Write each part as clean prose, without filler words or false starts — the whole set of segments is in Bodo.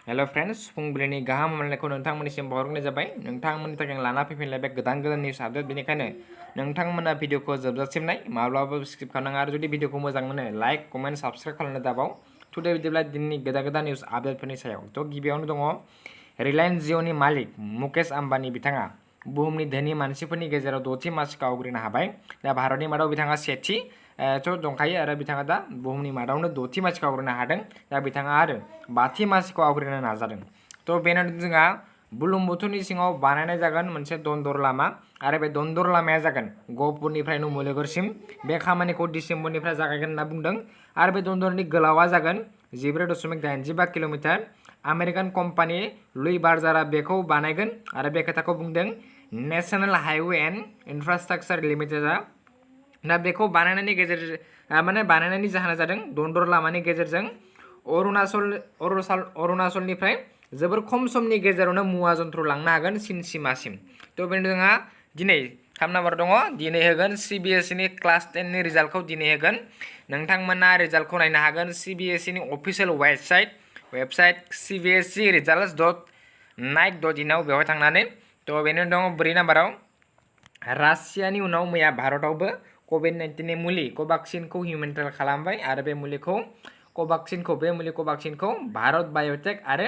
हेलो फ्रेंड्स फुंबिलिनि गाहाम हामलायनायखौ नोंथांमोननिसिम बावहरनाय जाबाय। नोंथांमोननि थाखाय लाना फैफिनलाय बे गोदान निउस आपडेट बेनिखायनो नोंथांमोना भिडिअखौ जोबजासिम नाय माब्लाबाबो स्किप खालामनाङा आरो जुदि भिडिअखौ मोजां मोनो लाइक कमेन्ट साबस्क्राइब खालामनो दाबाव। टुडे बिदिब्ला दिननि गोदान निउस आपडेटफोरनि सायाव थ' गिबियावनो दङ रिलायन्स जिअ'नि मालिक मुकेश आम्बानी बिथाङा बुहुमनि धोनि मानसिफोरनि गेजेराव 6थि मासिखौ आवग्रिनो हाबाय। दा भारतनि मादाव बिथाङा 7थि दंखायो आरो बिथाङा दा बुहुमनि मादावनो 6थि मासिखौ आवग्रिनो हादों। दा बिथाङा आरो 5थि मासिखौ आवग्रिनो नाजादों। थ' बेनो जोंहा बुरलुंबुथुरनि सिङाव बानायनाय जागोन मोनसे दन्दर लामा आरो बे दन्दर लामाया जागोन गहपुरनिफ्राय नुमुलिगुरसिम। बे खामानिखौ डिसेम्बरनिफ्राय जागायगोन होनना बुंदों आरो बे दन्दरनि गोलावा जागोन 14.85 किल'मिटार। आमेरिकान कम्पानि लुई बार्जारा बेखौ बानायगोन आरो बे खोथाखौ बुंदों नेशनेल हाइवे एन्ड इनफ्रास्ट्राक्चार लिमिटेडआ। दा बेखौ बानायनायनि बानायनायनि जाहोना जादों दन्दर लामानि गेजेरजों अरुणाचलनिफ्राय जोबोर खम समनि गेजेरावनो मुवा जन्थ्र लांनो हागोन चीन सिमासिम। थ' बेनो जोंहा दिनै 3 नाम्बार दङ दिनै होगोन CBSEनि क्लास 10नि रिजाल्टखौ दिनै होगोन। नोंथांमोना रिजाल्टखौ नायनो हागोन CBSEनि अफिसियेल वेबसाइट cbseresults.nic.in आव बेवहाय थांनानै। थ' बेनो दङ 4 नाम्बाराव रासियानि उनाव मैया भारतआवबो COVID-19नि मुलि कोवाक्सिनखौ हिउमेन ट्रायल खालामबाय आरो बे मुलिखौ कोवाक्सिनखौ भारत बाय'टेक आरो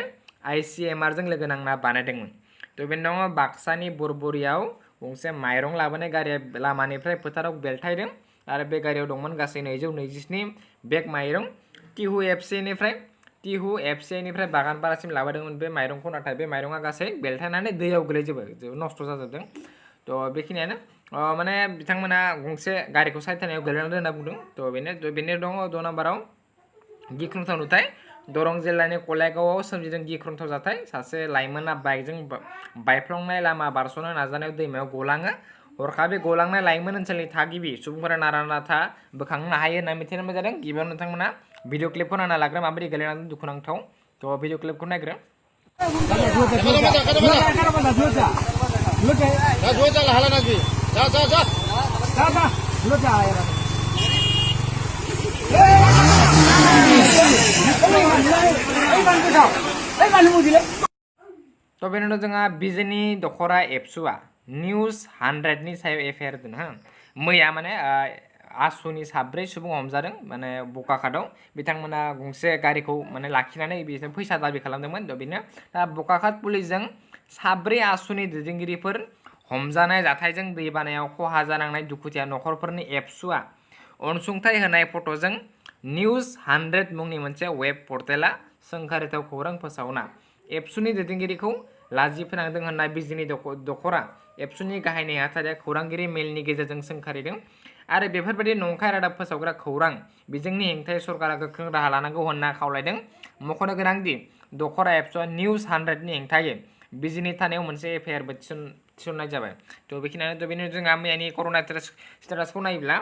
ICMRजों लोगो नांना बानायदोंमोन। थ' बेनो दङ बाक्सानि बरबरियाव गंसे माइरं लाबोनाय गारिया लामानिफ्राय फोथाराव बेलथायदों आरो बे गारियाव दंमोन गासै 227 बेग माइरं। तिहु एफसिआइनिफ्राय बागानपारासिम लाबोदोंमोन बे माइरंखौ, नाथाय बे माइरंआ गासै बेलथायनानै दैयाव गोलैजोबो नस्थ' जाजोबदों। थ' बेखिनियानो माने बिथांमोना गंसे गारिखौ साइथानायाव गोलैनांदों होनना बुंदों। थ' बेनो दङ 6 नाम्बाराव गिख्रंथाव नुथाय दरं जिल्लानि कलायगावआव सोमजिदों गिख्रंथाव जाथाय। सासे लाइमोना बाइकजों बायफ्लंनाय लामा बारस'नो नाजानायाव दैमायाव गलाङो। हरखाबै गलांनाय लाइमोन ओनसोलनि थागिबि सुबुंफोरा नारा नाथा बोखांनो हायो होनना मिथिनो मोननाय जादों। गिबियावनो नोंथांमोना भिडिअ क्लिपखौ नायना लाग्रो माबोरै गोलैनांदों दुखुनांथाव। थ' भिडिअ क्लिपखौ नायग्रो। थ' बेनो जोंहा बिजेनि दखरा एबसुआ निउस 100नि सायाव एफआइआर होदों। मैया आसुनि 7 सुबुं हमजादों बकाखातआव। बिथांमोना गंसे गारिखौ लाखिनानै बिसोर फैसा दाबि खालामदोंमोन। थ' बेनो दा बकाखात पुलिसजों 7 आसुनि दैदेनगिरिफोर हमजानाय जाथायजों दैबानायाव खहा जानांनाय दुखुथिया नखरफोरनि एबसुआ अनसुंथाइ होनाय फट'जों निउस 100 मुंनि मोनसे वेब पर्टेला सोंखारिथाव खौरां फोसावना एबसुनि दैदेनगिरिखौ लाजि फोनांदों होनना बिजेनि दखरा एबसुनि गाहाय नेहाथारिया खौरांगिरि मेलनि गेजेरजों सोंखारिदों आरो बेफोरबायदि नंखाय रादाब फोसावग्रा खौरां बिजोंनि हेंथायै सरकारा गोख्रों राहा लानांगौ होनना खावलायदों। मख'नो गोनांदि दखरा एबसुआ निउस 100नि हेंथायै बिजेनि थानायाव मोनसे एफआइआरबो थिसननाय जाबाय। थ' बेखिनियानो बेनो जोंहा मैयानि कर'ना स्टेटासखौ नायोब्ला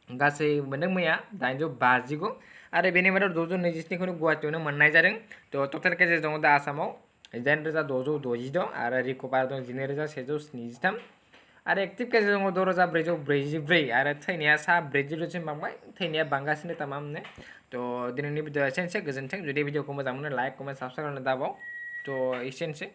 गासै मोनदों मैया 859 आरो बेनि मादाव 627खौनो गुवाहाटीयावनो मोननाय जादों। थ' टटेल केसेस दङ दा आसामाव 8666 आरो रिकभार दं 12173 आरो एक्टिभ केसेस दङ 6444 आरो थैनाया 40सिम बांबाय, थैनाया बांगासिनो तामामनो। थ' दिनैनि भिडिअ एसेनोसै, गोजोन्थों। जुदि भिडिअखौ मोजां मोनो लाइक कमेन्ट साबस्क्राइब खालामनो दाबाव। थ' एसेनोसै।